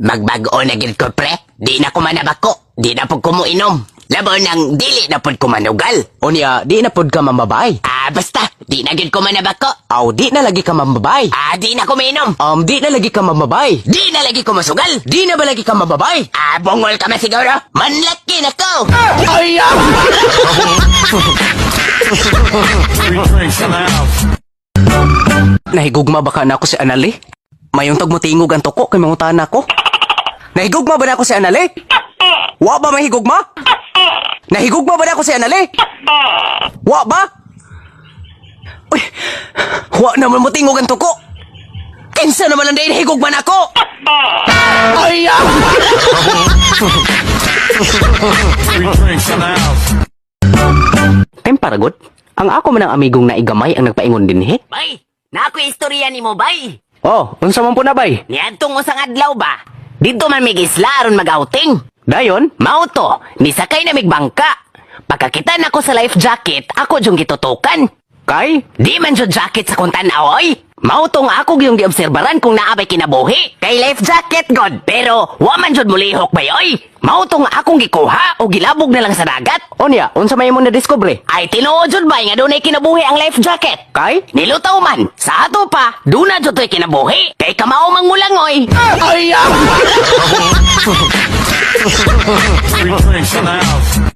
Magbag-o na gid ko, pre. Di na ko manabako. Di na pud ko moinom. Labaw nang dili na pud ko manugal. Unya, di na pud ka mamabay. Ah, basta. Di na gid ko manabako. Aw, di na lagi ka mamabay. Ah, di na ko mainom. Di na lagi ka mamabay. Di na lagi ko masugal. Di na ba lagi ka mamabay? Ah, bungol ka man siguro. Manlaki na ko. Ay! Three drinks in the house. Nahigugma ba ka nako si Anali? Mayuntag mo tingog ang tuko kay mangutana ko. Nahigugma ba nako si Anali? Wa ba mahigugma? Nahigugma ba nako si Anali? Wa ba? Uy, wa naman mo tingog ang tuko. Kinsa naman ang dahil nahigugma nako? Ay! Three drinks in the house. Temparagot, ang ako man ang amigong naigamay ang nagpaingon dinhi. Bay, na ako istorya ni mo, bay. Oh, unsa man po na, bay? Niadtong usang adlaw ba? Dito man mig isla aron mag-outing. Dayon? Mao to, nisakay na mig bangka. Pagkakita nako sa life jacket, ako jung gitutukan. Kay? Di man jud jacket sa kung tan-aw, oy. Mao to nga ako gyung giobserbaran kung naa bay kinabuhi. Kay life jacket god, pero wa man jud mulihok, bay, oy. Mao to nga akong gikuha o gilabog na lang sa dagat. Unya, unsa may imong na-discover? Ay, tinuod jud, bay, nga dunay kinabuhi ang life jacket. Kay? Nilutaw man, sa ato pa, duna jud to'y kinabuhi. Kay kamao mang mulangoy. Ay! Three drinks in the house.